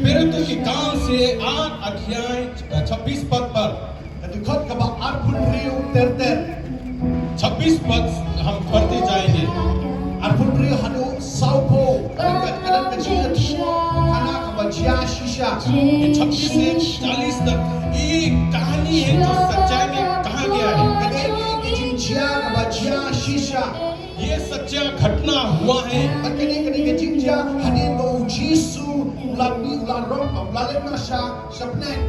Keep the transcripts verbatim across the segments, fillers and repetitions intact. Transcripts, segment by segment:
प्रेरितों के काम से आठ अध्याय छब्बीस पद पर। Ka dkhot kaba arphew hynriew ter ter. छब्बीस पद हम पढ़ते जाएंगे। Arphew hynriew haduh sawphew. Ka dkhot ka jingïathuhkhana kaba jia shisha. ये छब्बीस से चालीस तक एक कहानी है जो सच्चाई में कहा गया है। Kane ka jingjia kaba jia shisha. ये सच्चा घटना हुआ है। Bad kane ka jingjia hadien ba u Jisu u la mih, u la rong, u la leit noh sha, sha bneng.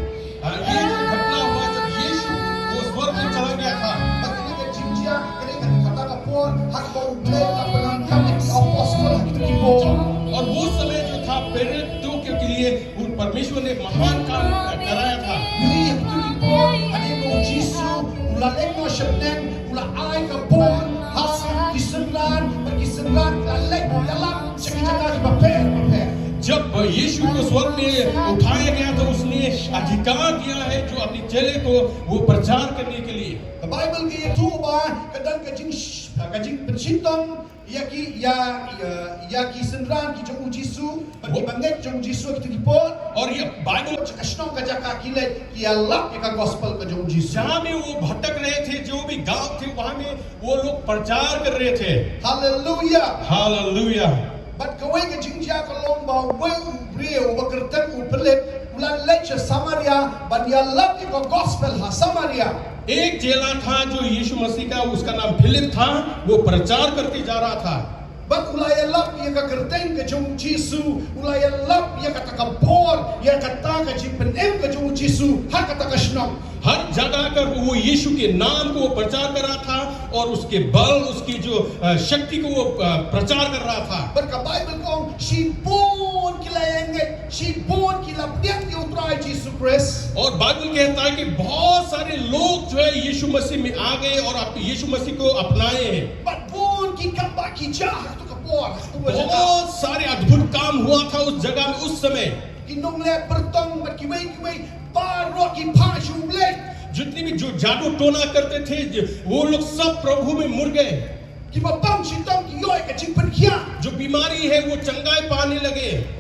हाँ, ये जो घटना हुआ जब यीशु वो स्वर्ग में चला गया था। Bad kane ka jingjia, kane ka dei kata ka por ha kaba U Blei u la pyndonkam ïa ki apostol ha kito ki por. और वो समय जो था प्रेरितों के, के लिए उन परमेश्वर ने एक महान काम कराया था। Ïa kito ki por hadien ba u Jisu u la leit noh sha bneng, u la ai ka bor ha ki synran, bad ki synran ki la leit ïalap sha ki jaka kiba pher bapher. जब यीशु को स्वर्ग में उठाया गया तो उसने अधिकार दिया है जो अपने चेले को वो प्रचार करने के लिए। Ka Baibl ka ïathuh ba ka don ka jing, ka jingpynshitom ïa ki, ïa, ïa, ïa ki synran ki jong u Jisu, bad ki bangeit jong u Jisu ha kito ki por. और ये बाइबल Sha ka shnong ka jaka ki leit ki ïalap ïa ka gospel ka jong u Jisu. जहाँ में वो भटक रहे थे, जो भी गांव थे, वहां में वो लोग प्रचार कर रहे थे। Hallelujah. हालेलुया। Bad kawei ka jingjia ka long ba uwei u briew uba kyrteng u Philip u la leit sha Samaria ban ïalap ïa ka gospel ha Samaria. एक चेला था जो यीशु मसीह का, उसका नाम फिलिप था, वो प्रचार करते जा रहा था। Bad u la ïalap ïa ka kyrteng ka jong u Jisu, u la ïalap ïa kata ka bor, ïa kata ka jingpynim ka jong u Jisu ha kata ka shnong. हर जगह का वो यीशु के नाम को वो प्रचार कर रहा था और उसके बल, उसकी जो, अ, शक्ति को वो, अ, प्रचार कर रहा था। Bad ka Baibl ka ong shibun ki la ïeng, shibun ki la pdiang ïa u Trai Jisu Khrist. और बाइबल कहता है कि बहुत सारे लोग जो है यीशु मसीह में आ गए और आप यीशु मसीह को अपनाए हैं। Bad bun ki kam ba ki jia ha kato ka por, ha kato ka jaka. बहुत सारे अद्भुत काम हुआ था उस जगह में उस समय। Ki nongleh pyrtong bad kiwei kiwei baroh ki phah sha U Blei. जितने भी जो जादू टोना करते थे, जो, वो लोग सब प्रभु में मुड़ गए। Kiba bang shitom ki ïoh ka jingpynkhiah. जो बीमारी है, वो चंगाई पाने लगे।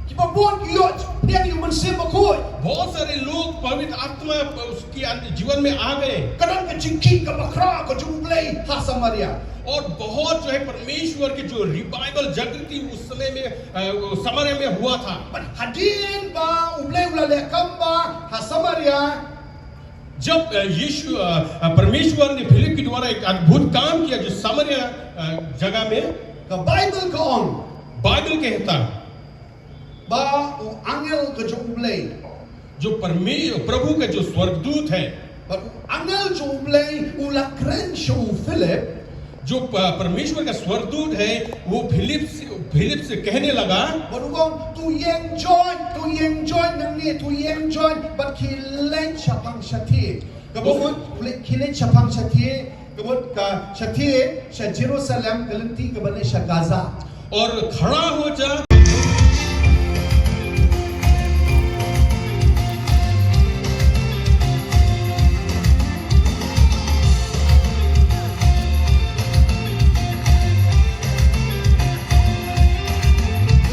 Kiba bun ki ïoh pdiang ïa u Mynsiem Bakhuid. बहुत सारे लोग पवित्र आत्मा उसके अंदर जीवन में आ गए। Ka don ka jingkhih kaba khraw ka jong U Blei ha Samaria. और बहुत जो है परमेश्वर की जो रिवाइवल जागृति उस समय में, अ, वो सामरिया में हुआ था। Bad hadien ba U Blei u la leh kam ba ha Samaria. जब, अ, यीशु, अ, अ, परमेश्वर ने फिलिप के द्वारा एक अद्भुत काम किया जो सामरिया, अ, जगह में। Ka Baibl ka ong. बाइबल कहता। Ba u angel ka jong U Blei. जो परमे-, प्रभु का जो स्वर्गदूत है। Bad u angel jong U Blei u la kren sha u Philip. जो प-, परमेश्वर का स्वर्गदूत है, वो फिलिप से, फिलिप से कहने लगा। Bad u ong, to ïeng join, to ïeng join nangne, to ïeng join, bad khie leit shaphang shathie. Kaba mut, khie leit shaphang shathie, kaba mut ka shathie sha Jerusalem, ka lynti kaba leit sha Gaza. और खड़ा हो जा।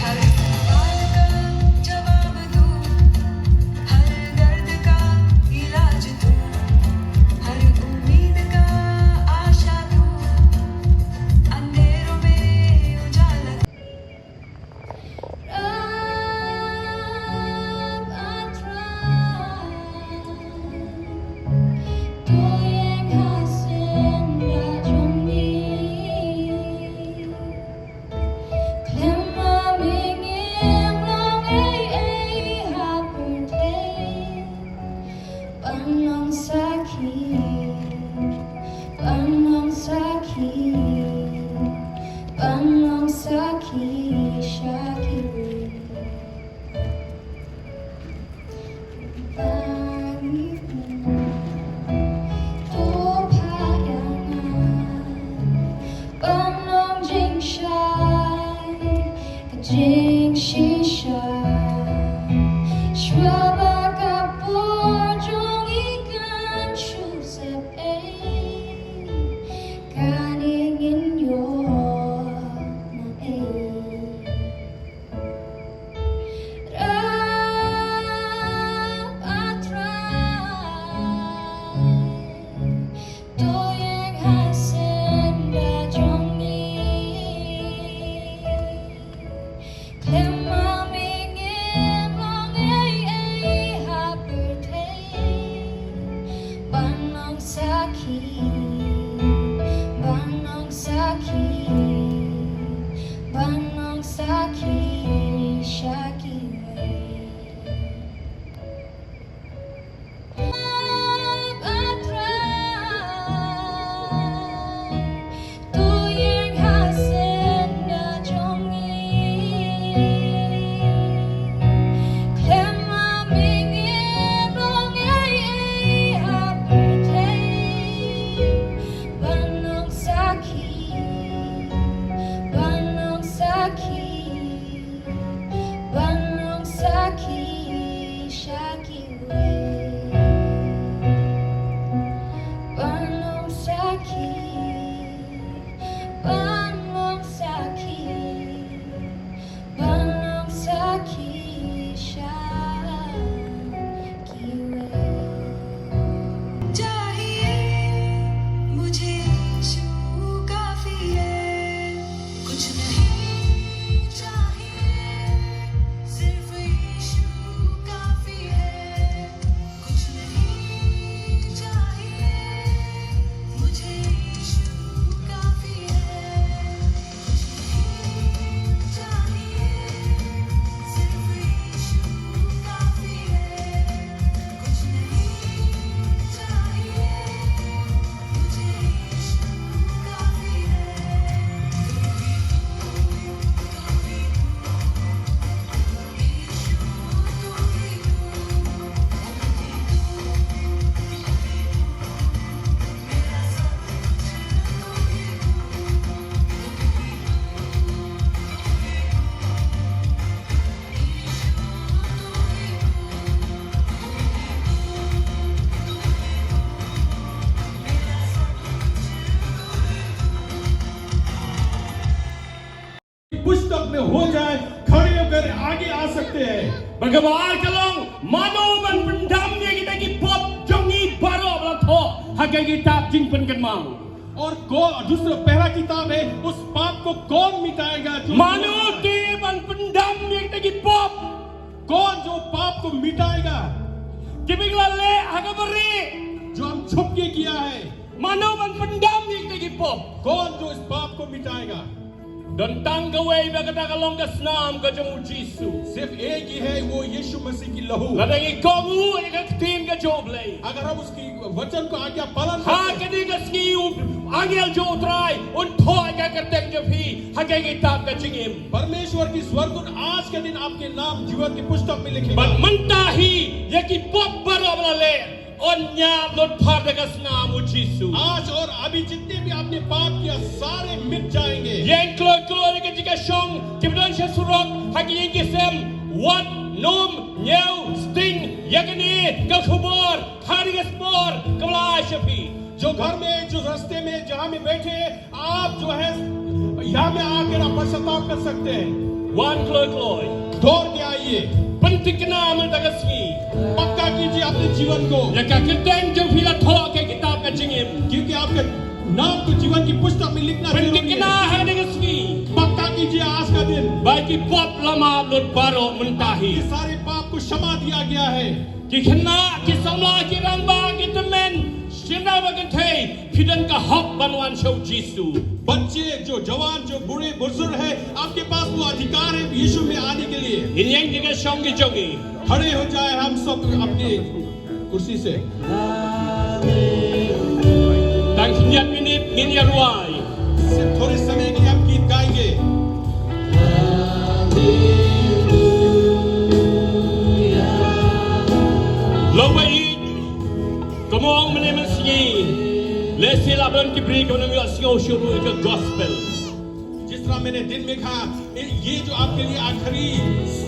हर सवाल का जवाब दूं, हर दर्द का इलाज दूं, हर उम्मीद का आशा दूं, अंधेरों में उजाला। Ba kaba ar ka long, mano ban pyndam ïa kita ki pop jong ngi baroh ba la thoh ha ka kitab Jingpynkynmaw. और को दूसरा पहला किताब है, उस पाप को कौन मिटाएगा? जो Mano te ban pyndam ïa kita ki pop? कौन जो पाप को मिटाएगा? Kiba ngi la leh ha kaba rieh. जो हम छुप के किया है। Mano ban pyndam ïa kita ki pop? कौन जो इस पाप को मिटाएगा? Don tang kawei ba kata ka long ka snam ka jong u Jisu. सिर्फ एक ही है, वो यीशु मसीह की लहू। Lada ngi kohnguh ïa ka ktien ka jong U Blei, अगर हम उसकी वचन को आज्ञा पालन ha करते हैं, kane ka sngi u angel jong U Trai un thoh ïa ka kyrteng jong phi ha ka kitab ka jingim. परमेश्वर की स्वर्गदूत आज के दिन आपके नाम जीवन की पुस्तक में लिखेगा। Bad mynta hi ïa ki pop baroh ba la leh yn ïap lut phar da ka snam u Jisu. आज और अभी जितने भी आपने पाप किया, सारे मिट जाएंगे। Ïeng kloi kloi ïa ka jingkyrkhu ki ba don sha surok ha ki ïing ki sem, wat, nym, ñiew, sting ïa kane ka khubor ha kane ka por kaba la ai sha phi. जो घर में, जो रास्ते में, जहाँ में बैठे, आप जो है, यहाँ में आकर आप पश्चाताप कर सकते हैं। Wan kloi kloi. दौड़ के आइए। Pynthikna mynta ka sngi. पक्का कीजिए अपने जीवन को। Ïa ka kyrteng jong phi la thoh ha ka kitab ka jingim. क्योंकि आपके नाम को जीवन की पुस्तक में लिखना जरूरी है। Pynthikna ha kane ka sngi. पक्का कीजिए आज का दिन। Ba ki pop la map lut baroh mynta hi. ये सारे पाप को क्षमा दिया गया है। Ki khynnah, ki samla, ki rangbah, ki tymmen, shynna ba kynthei, phi don ka hok ban wan sha u Jisu. बच्चे, जो जवान, जो बूढ़े बुजुर्ग हैं, आपके पास वो अधिकार है यीशु में आने के लिए। Ngin ïeng ki ka shong ki jong ngi. खड़े हो जाए हम सब अपनी कुर्सी से। Tang khyndiat minit ngin ïa rwai. सिर्फ थोड़े समय के लिए हम गीत गाएंगे। Long ba ïeit, kumba ong mynne mynsngi, lehse la don ki briew kiba nym ïohsngew shuh ïa ka gospel. जिस तरह मैंने दिन में कहा, ये जो आपके लिए आखिरी,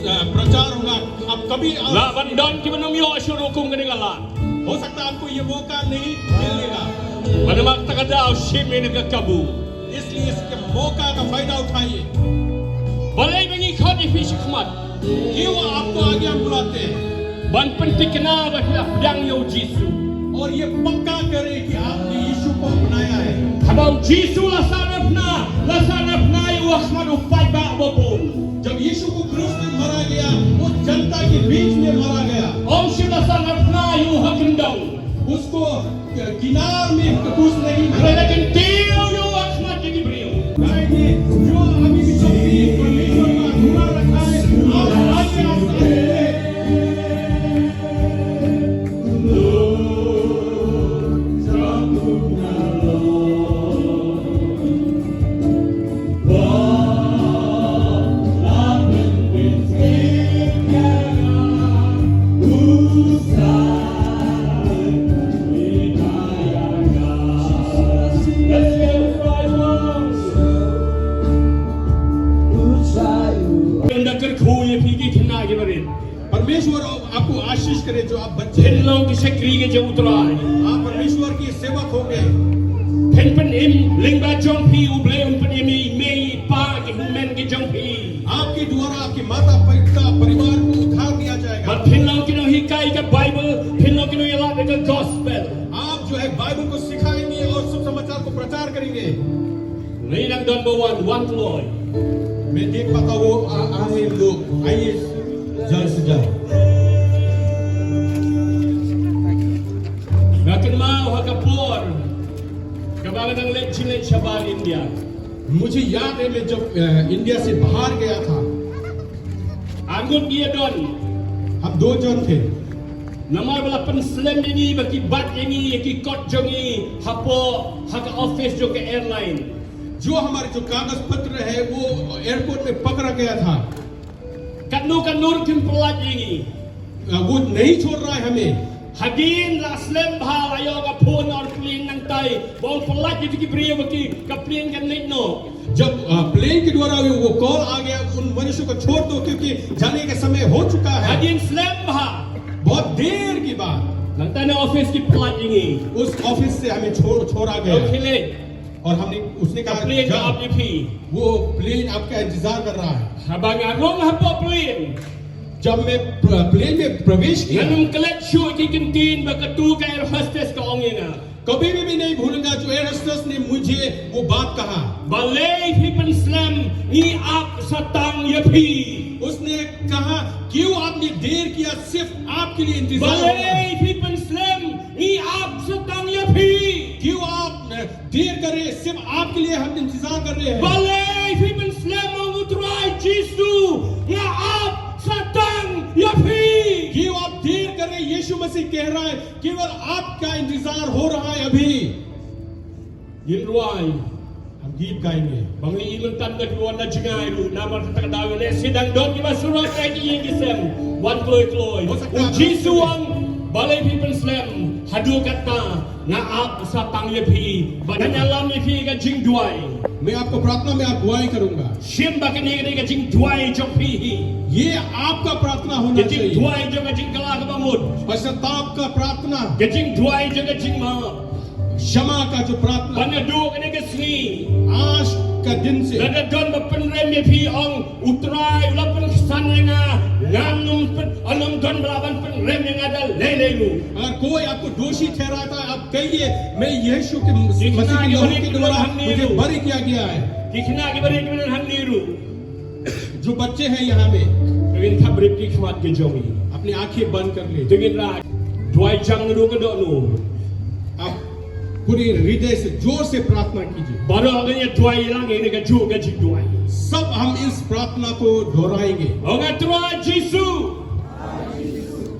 अ, प्रचार होगा, आप कभी, अ, Lah ban don kiba nym ïoh shuh ruh kum kane ka lad. हो सकता है आपको ये मौका नहीं मिलेगा। Bad namar kata ka daw shim ïa kane ka kabu. इसलिए इसके मौका का फायदा उठाइए। Balei ba ngi khot ïa phi shakhmat? क्यों आपको आगे हम बुलाते हैं? Ban pynthikna ba phi la pdiang ïa u Jisu. और ये पक्का करें कि आपने यीशु को अपनाया है। Haba u Jisu la sahnarphna, la sahnarphna ïa u ha khmat u paidbah babun. जब यीशु को क्रूस पे मारा गया, उस जनता के बीच में मारा गया। Ym shym la sahnarphna ïa u ha kyndong. उसको किनार में क्रूस नहीं मारा। Hynrei la kyntiew ïa u ha khmat jong ki briew. भाई जी, जो अभी भी शक्ति परमेश्वर का अधूरा रखा है, आप आगे आ सकते हैं। Ynda kyrkhu ïa phi ki khynnah ki barit. परमेश्वर आपको आशीष करे जो आप बच्चे हैं। Phin long ki shakri ki jong U Trai. आप परमेश्वर की सेवक हो गए। Phin pynim lyngba jong phi, U Blei un pynim ïa i mei i pa, ki hynmen ki jong phi. आपके द्वारा आपके माता पिता परिवार को उद्धार दिया जाएगा। Bad phin long ki nonghikai ka Baibl, phin long ki nongïalap ïa ka gospel. आप जो है बाइबल को सिखाएंगे और शुभ समाचार को प्रचार करेंगे। Ngi nang don ba wan, wan kloi. मैं देख पाता वो आ, आ रहे लोग, आइए जल्द से जल्द। Nga kynmaw ha ka por kaba nga dang leit jingleit shabar India. मुझे याद है मैं जब, अ, इंडिया से बाहर गया था। Ar ngut ngi ïa don. हम दो जन थे। Namar ba la pynslem ïa ngi ba ki bat ïa ngi ïa ki kot jong ngi hapoh ha ka office jong ka airline. जो हमारे जो कागज पत्र है वो एयरपोर्ट में पकड़ा गया था। Katno katno ruh kim pyllait ïa ngi. अ, वो नहीं छोड़ रहा है हमें। Hadien la slem bha la ïoh ka phone na u plane nangtai ba ong pyllait ïa ki briew ba ki ka plane kan leit noh. जब, अ, प्लेन के द्वारा वो, वो कॉल आ गया, उन मनुष्यों को छोड़ दो क्योंकि जाने का समय हो चुका है। Hadien slem bha. बहुत देर के बाद Nangta na office ki pyllait ïa ngi. उस ऑफिस से हमें छोड़, छोड़ा गया। Khie leit. और हमने, उसने कहा, plane ka ap ïa phi. वो प्लेन आपका इंतजार कर रहा है। Haba nga rung hapoh plane. जब मैं प्लेन में प्रवेश किया, ngan ym klet shuh ki kyntien ba katu ka air hostess ka ong ïa nga. कभी भी मैं नहीं भूलूंगा जो एयर होस्टेस ने मुझे वो बात कहा। Balei phi pynslem, ngi ap sa tang ïa phi. उसने कहा, क्यों आपने देर किया, सिर्फ आपके लिए इंतजार हो रहा है। Balei phi pynslem, ngi ap sa tang ïa phi. क्यों आप देर कर रहे हैं, सिर्फ आपके लिए हम इंतजार कर रहे हैं। Balei phi pynslem, ong U Trai Jisu, nga ap sa tang ïa phi. क्यों आप देर कर रहे हैं, यीशु मसीह कह रहा है, केवल आपका इंतजार हो रहा है अभी। Ngin rwai. हम गीत गाएंगे। Ba ngi i mynta da ki wan da jngai ruh namar kata ka daw ne sdang don kiba surok ïa ki ïing ki sem wan kloi kloi. Ho sakta. U Jisu ong, balei phi pynslem, haduh katta nga ap sa tang ïa phi. Ba ngan ïalam ïa phi ka jingduwai. मैं आपको प्रार्थना में अगुवाई करूंगा। Shim ba kane ka dei ka jingduwai jong phi hi। ये आपका प्रार्थना होना चाहिए। Ka jingduwai jong ka jingkylla kaba mut। पश्चाताप का प्रार्थना। Ka jingduwai jong ka jingmap। क्षमा का जो प्रार्थना। Ba naduh kane ka sngi, आज का दिन से, lada don ba pynrem ïa phi, ong U Trai u la pynksan ïa nga, ngan ym pyn, ngan ym don ba lah ban pynrem ïa nga da lei lei ruh। अगर कोई आपको दोषी ठहराता है, आप कहिए, मैं यीशु के मसीह के लहू के द्वारा मुझे बरी किया गया है। Ki khynnah kiba rit kiba don hangne ruh। जो बच्चे हैं यहाँ में, to ngin thap rit ki khmat ki jong ngi, अपनी आंखें बंद कर ले। To ngin rah, duwai jang naduh ka dohnud। आप पूरे हृदय से जोर से प्रार्थना कीजिए। Baroh ngin ïa duwai lang ïa kane kajuh ka jingduwai। सब हम इस प्रार्थना को दोहराएंगे। Ong, A Trai Jisu,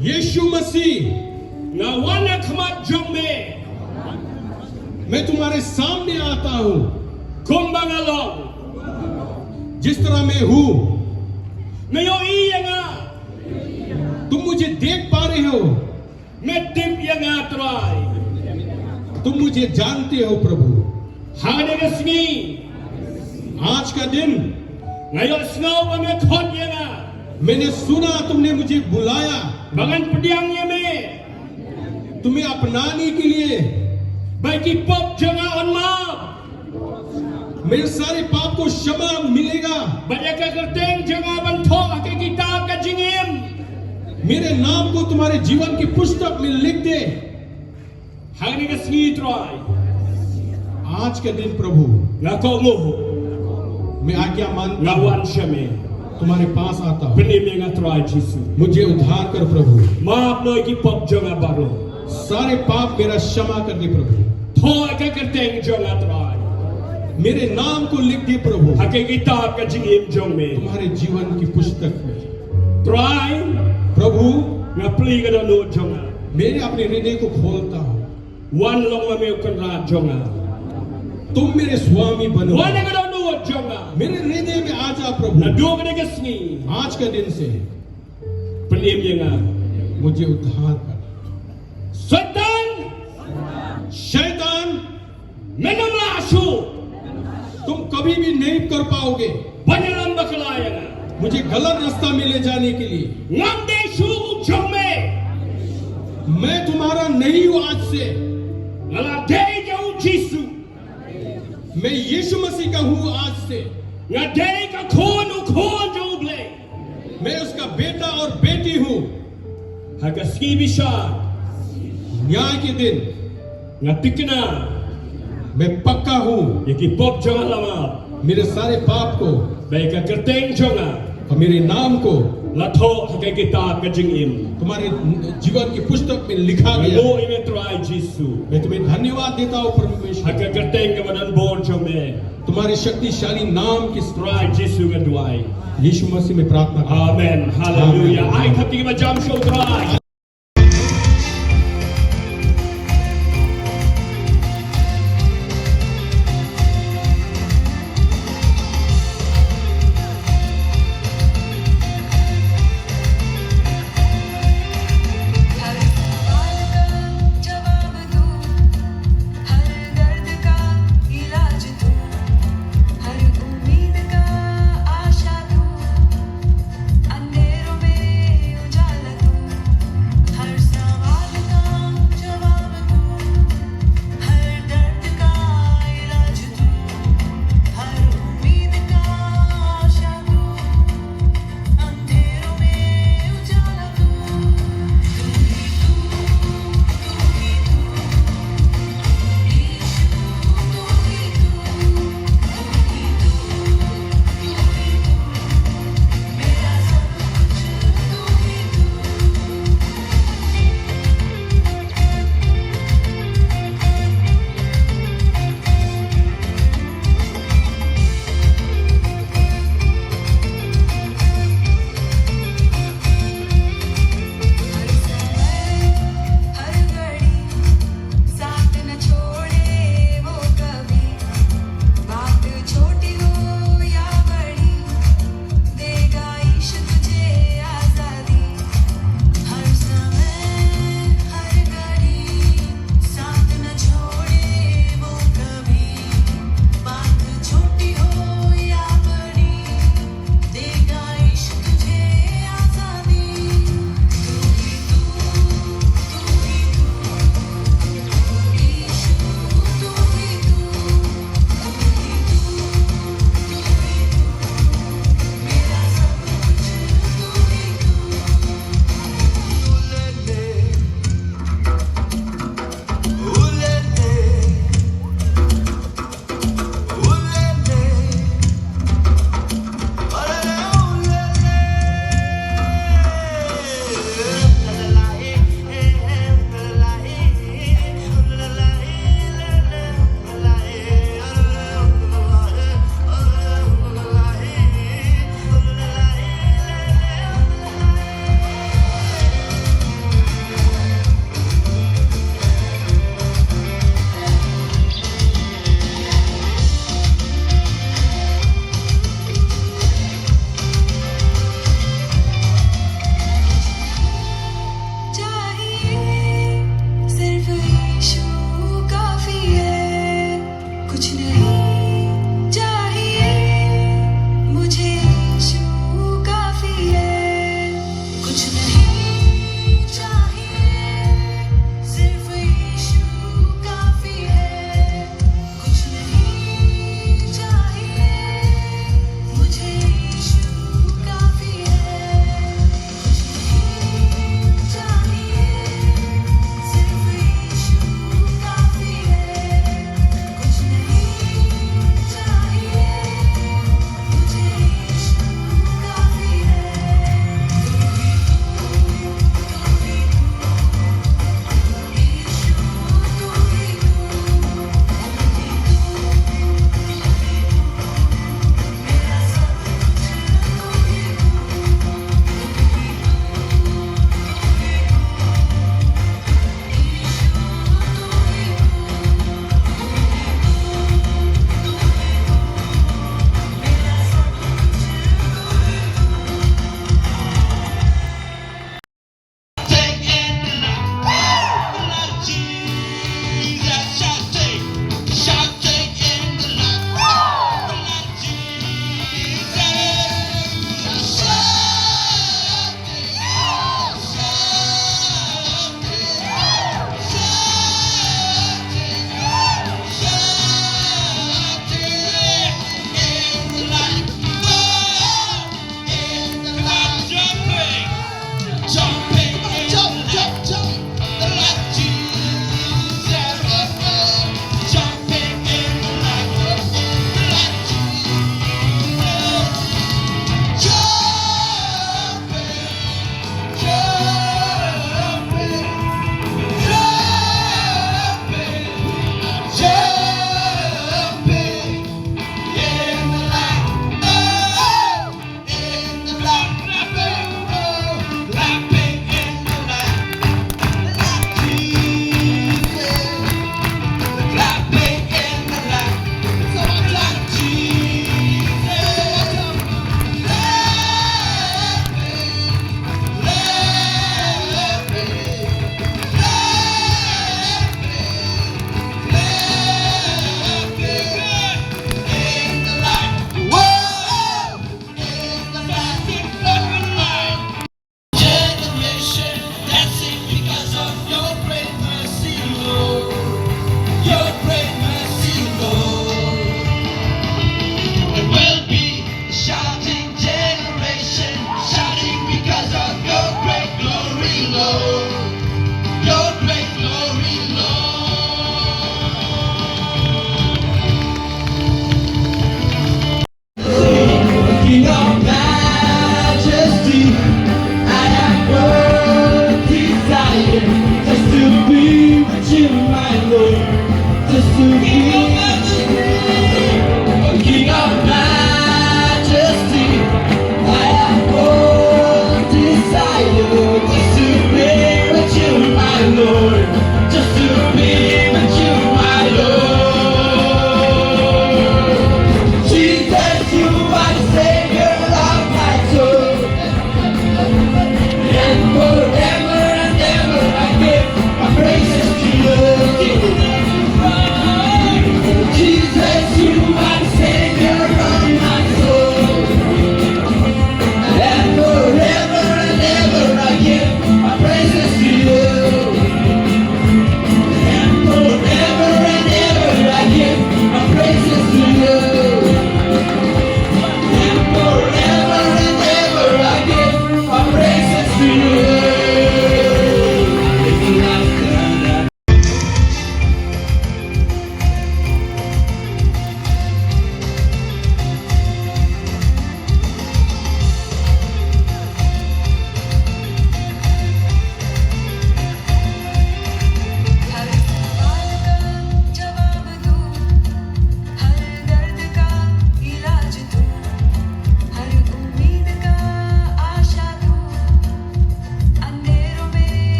यीशु मसीह, nga wan ha khmat jong me, मैं तुम्हारे सामने आता हूँ, kumba nga long, जिस तरह मैं हूँ, me ïohi ïa nga, तुम मुझे देख पा रहे हो, me tip ïa nga Trai, तुम मुझे जानते हो प्रभु। Ha kane ka sngi, आज का दिन, nga ïohsngew ba me khot ïa nga, मैंने सुना तुमने मुझे बुलाया, ba ngan pdiang ïa me, तुम्हें अपनाने के लिए, ba ïa ki pop jong nga yn map, मेरे सारे पाप को क्षमा मिलेगा, bad ïa ka kyrteng jong nga ban thoh ha ka kitab ka jingim, मेरे नाम को तुम्हारे जीवन की पुस्तक में लिख दे। Ha kane ka sngi Trai, आज का दिन प्रभु, nga kohnguh, मैं आज्ञा मानता हूँ, nga wan sha me, तुम्हारे पास आता हूँ, pynim ïa nga Trai Jisu, मुझे उद्धार कर प्रभु, map noh ïa ki pop jong nga baroh, सारे पाप मेरा क्षमा कर दे प्रभु, thoh ïa ka kyrteng jong nga Trai, मेरे नाम को लिख दे प्रभु, ha ka kitab ka jingim jong me, तुम्हारे जीवन की पुस्तक में। Trai, प्रभु, nga plie ka dohnud jong nga, मैं अपने हृदय को खोलता हूँ, wan long ma me u Kynrad jong nga, तुम मेरे स्वामी बनो, wan ha ka dohnud jong nga, मेरे हृदय में आ जा प्रभु, naduh kane ka sngi, आज का दिन से, pynim ïa nga, मुझे उद्धार कर। Soitan, शैतान, men ym lah shuh, तुम कभी भी नहीं कर पाओगे, ban ïalam bakla ïa nga, मुझे गलत रास्ता में ले जाने के लिए। Ngam dei shuh u jong me, मैं तुम्हारा नहीं हूँ आज से, nga la dei ka jong u Jisu, मैं यीशु मसीह का हूँ आज से, nga dei ka khun, u khun jong U Blei, मैं उसका बेटा और बेटी हूँ। Ha ka sngi bishar, न्याय के दिन, nga thikna, मैं पक्का हूँ, ïa ki pop jong nga la map, मेरे सारे पाप को, ba ïa ka kyrteng jong nga, और मेरे नाम को, la thoh ha ka kitab ka jingim, तुम्हारे जीवन की पुस्तक में लिखा गया। Nga nguh ïa me Trai Jisu, मैं तुम्हें धन्यवाद देता हूँ परमेश्वर, ha ka kyrteng kaba donbor jong me, तुम्हारे शक्तिशाली नाम की, Trai Jisu nga duwai, यीशु मसीह में प्रार्थना करता हूँ। Amen. Haleluya. Amen. Ai thap kti kiba jam sha U Trai. हर सवाल का जवाब तू, हर दर्द का इलाज तू, हर उम्मीद का आशा तू, अंधेरों में उजाला तू,